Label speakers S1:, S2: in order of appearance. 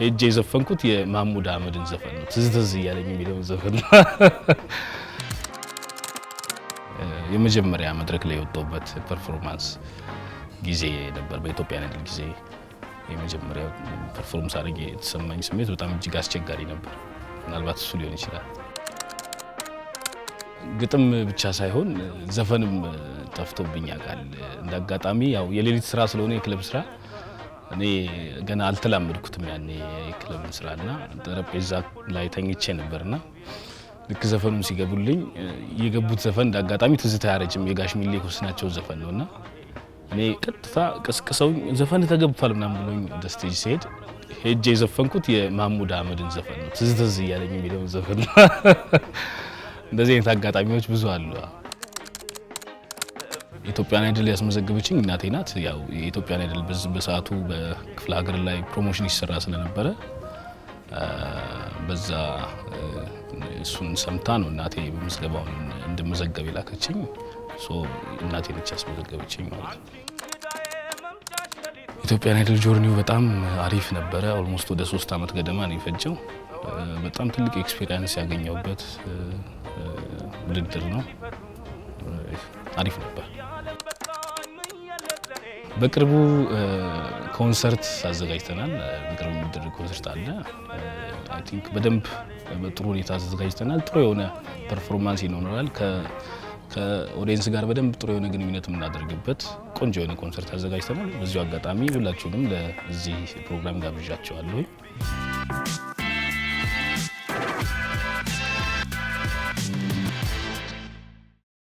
S1: ሄጄ የዘፈንኩት የማህሙድ አህመድን ዘፈን ነው። ትዝ ትዝ እያለኝ የሚለውን ዘፈን ነው። የመጀመሪያ መድረክ ላይ የወጣሁበት performance ጊዜ ነበር። በ Ethiopian Idol ጊዜ የመጀመሪያው performance አድርጌ የተሰማኝ ስሜት በጣም እጅግ አስቸጋሪ ነበር። ምናልባት እሱ ሊሆን ይችላል። ግጥም ብቻ ሳይሆን ዘፈንም ጠፍቶብኝ ያውቃል። እንደ አጋጣሚ ያው የሌሊት ስራ ስለሆነ የክለብ ስራ እኔ ገና አልተላመድኩትም ያኔ የክለብን ስራ እና ጠረጴዛ ላይ ተኝቼ ነበርና ልክ ዘፈኑን ሲገቡልኝ የገቡት ዘፈን እንደ አጋጣሚ ትዝታ አያረጅም የጋሽ ሚሌ ናቸው ዘፈን ነውና እኔ ቀጥታ ቀስቅሰው ዘፈን ተገብቷል ምናምን ብሎኝ ወደ stage ሲሄድ ሄጄ የዘፈንኩት የማህሙድ አህመድን ዘፈን ነው። ትዝ ትዝ እያለኝ የሚለውን ዘፈን ነው። እንደዚህ አይነት አጋጣሚዎች ብዙ አሉ። Ethiopian Idol ያስመዘገበችኝ እናቴ ናት። ያው የ Ethiopian Idol በሰዓቱ በክፍለ ሀገር ላይ promotion ይሰራ ስለነበረ በዛ እሱን ሰምታ ነው እናቴ ምዝገባውን እንድመዘገብ የላከችኝ። So እናቴ ነች ያስመዘገበችኝ ማለት ነው። Ethiopian Idol journey ው በጣም አሪፍ ነበረ። Almost ወደ 3 ዓመት ገደማ ነው የፈጀው። በጣም ትልቅ experience ያገኘሁበት ውድድር ነው። አሪፍ ነበር። በቅርቡ ኮንሰርት አዘጋጅተናል። በቅርቡ የሚደረግ ኮንሰርት አለ። I think በደንብ በጥሩ ሁኔታ አዘጋጅተናል። ጥሩ የሆነ performance ይኖረናል። ከ audience ጋር በደንብ ጥሩ የሆነ ግንኙነት የምናደርግበት ቆንጆ የሆነ ኮንሰርት አዘጋጅተናል። በዚሁ አጋጣሚ ሁላችሁንም ለዚህ ፕሮግራም ጋብዣችኋለሁ።